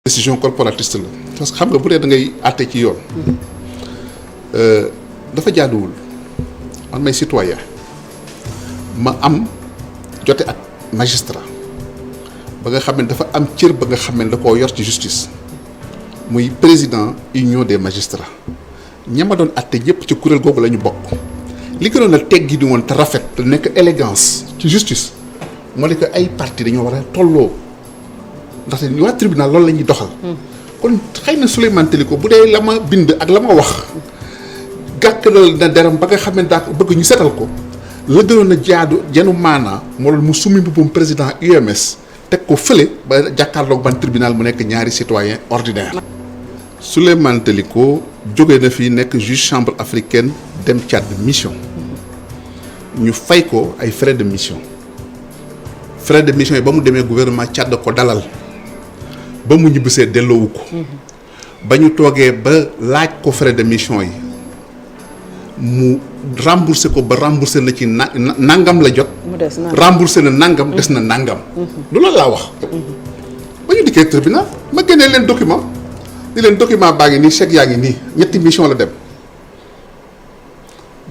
décision corporatiste la parce que xam nga bu dee da ngay àtte ci yoon dafa jaaduwul man may citoyen ma am jote ak magistrat ba nga xam ne dafa am cër ba nga xam ne da koo yor ci justice muy président union des magistrats ñama doon àtte ñëpp ci kuréel googu la ñu bokk li gënoon a teggi di woon te rafet te nekk élégance ci justice moo ne que ay parti dañoo war a tolloo ndaxte ñu waa tribunal loolu la ñuy doxal. kon xëy na Souleymane Téliko bu dee la ma bind ak la ma wax gàkkalal na deram ba nga xam ne daa bëgg ñu setal ko la gënoon a jaadu jenu maanaa moo doon mu summi mbubbum président UMS teg ko fële ba jàkkaarloog ban tribunal mu nekk ñaari citoyen ordinaire. Souleymane Téliko jóge na fi nekk juge chambre africaine dem Tchad mission ñu fay ko ay frais de mission yi ba mu demee gouvernement Tchad ko dalal ba mu ñibbisee delloowu ko ba ñu toogee ba laaj ko frais de mission yi mu remboursé ko ba remboursé na ci nangam la jot. remboursé na nangam des na nangam. lu loolu laa wax. ba ñu dikkee tribunal ma génnee leen document ni leen document baa ngi nii chèque yaa ngi nii ñetti mission la dem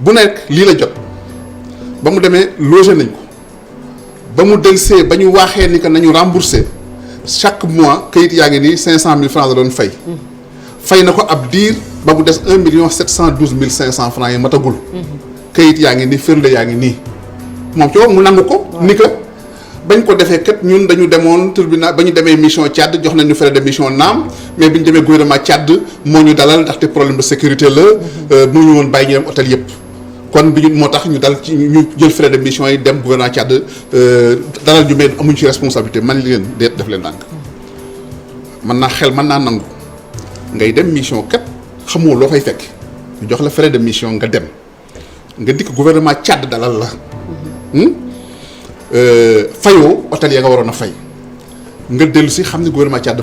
bu nekk lii la jot ba mu demee logé nañ ko ba mu delsee ba ñu waaxee ni que nañu remboursé chaque mois kayit yaa ngi nii 500 000 francs la doon fay. fay na ko ab diir ba mu des 1 712 500 francs yi matagul. kayit yaa ngi nii firnde yaa ngi nii moom ci wax mu nangu ko. ni que bañ ko defee kat ñun dañu demoon tribunal ba ñu demee mission Tchad jox nañu frais de mission naam mais bi ñu demee gouvernement Tchad moo ñu dalal ndaxte problème de sécurité la. mu ñu woon bàyyi ñu dem hôtel yëpp. kon bi ñu moo tax ñu dal ci ñu jël frais de mission yi dem gouvernement Tchad dalal ñu mel amuñ ci responsabilité man leen déet def leen ndànk mën naa xel mën naa nangu ngay dem mission kat xamoo loo fay fekk ñu jox la frais de mission nga dem nga dikk gouvernement Tchad dalal la fayoo hôtel ya nga waroon a fay nga dellu si xam ne gouvernement Tchad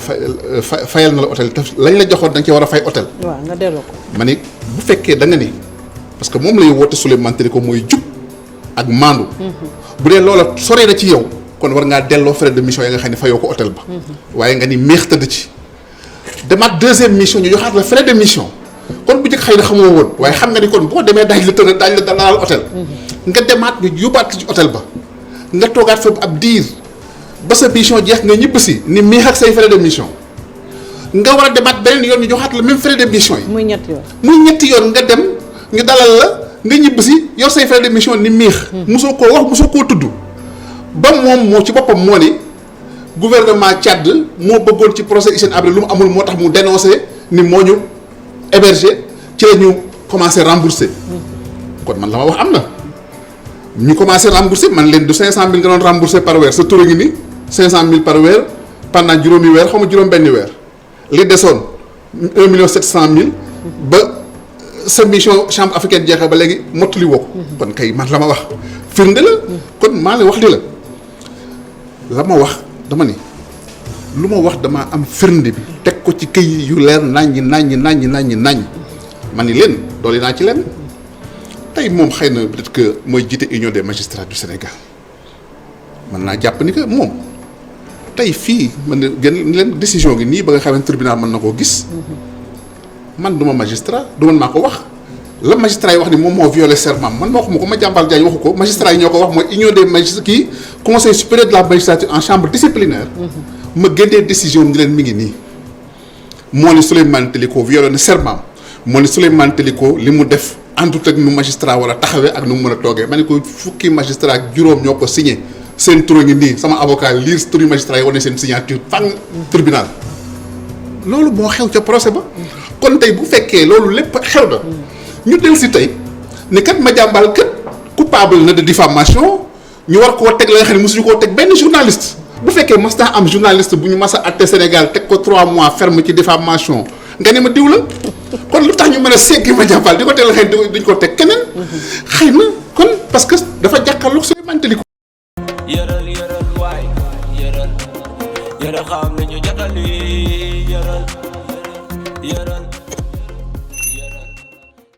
fayal na la hôtel te lañ la joxoon da nga ci war a fay hôtel. waaw nga delloo ko. ma ni bu fekkee da nga ni. parce que moom lay woote Souleymane Téliko mooy jub ak maandu. bu dee loola soree na ci yow kon war ngaa delloo frais de mission yi nga xam ne fayoo ko hôtel ba. waaye nga ni meex tëdd ci. demaat deuxième mission ñu joxaat la frais de mission kon bu njëkk xëy na xamoo woon waaye xam nga ni kon boo demee daañu la dalal hôtel. nga demaat ñu yóbbaat ci hôtel ba nga toogaat fa ab diir ba sa mission jeex nga ñibbisi ni meex ak say frais de mission nga war a demaat beneen yoon ñu joxaat la même frais de mission yi. muy ñetti yoon muy ñetti yoon nga dem. ñu dalal la nga ñibb si yor say frais de mission ni miix. mosoo koo wax mosoo koo tudd. ba moom moo ci boppam moo ni gouvernement Tchad moo bëggoon ci procès Hissène Habré lu mu amul moo tax mu dénoncé ni moo ñu hébergé ci la ñu commencé remboursé. kon man la ma wax am na ñu commencé remboursé man leen du 500000 nga doon remboursé par weer sa tur a ngi ni 500000 par weer pendant juróomi weer xaw ma juróom-benni weer li desoon 1 700 000 ba. sa mission chambre africaine jeexee ba léegi mottali woo ko kon kay man la ma wax firnde la kon maa la wax di la ma wax dama ni lu ma wax damaa am firnde bi teg ko ci këy yu leer naññi man ni leen doole naa ci leen tey moom xëy na peut-être que mooy jiite union des magistrats du Sénégal man naa jàpp ni que moom tey fii man gën leen décision gi nii ba nga xam ne tribunal mën na koo gis man du ma magistrat du man maa ko wax la magistrat yi wax ni moom moo violé serment man ma waxuma ko ma jàmbal Diagne waxu ko magistrat yi ñoo ko wax mooy union des magistrats kii conseil supérieur de la magistrature en chambre disciplinaire ma génnee décision ni leen mi ngi nii moo ni Souleymane Téliko violé na serment moo ni Souleymane Téliko li mu def àndut ak nu magistrat war a taxawee ak nu mu mën a toogee ma ne ko fukki magistrat ak juróom ñoo ko signé seen tur ngi nii sama avocat lire turi magistrat yi wane seen signature fan tribunal loolu moo xew ca procès ba kon tey bu fekkee loolu lépp xew na ñu del si tey ni kat Madiambal kat coupable na de diffamation ñu war koo teg la nga xam ne mosuñu koo teg benn journaliste bu fekkee mas naa am journaliste bu ñu mas a àtte Sénégal teg ko 3 mois ferme ci diffamation nga ne ma diw la kon lu tax ñu mën a seggi Madiambal di ko teg la xëy duñ ko teg keneen xëy na kon parce que dafa jàkkaarloog Souleymane Téliko yëral waay yëral xam nañu jotali yëral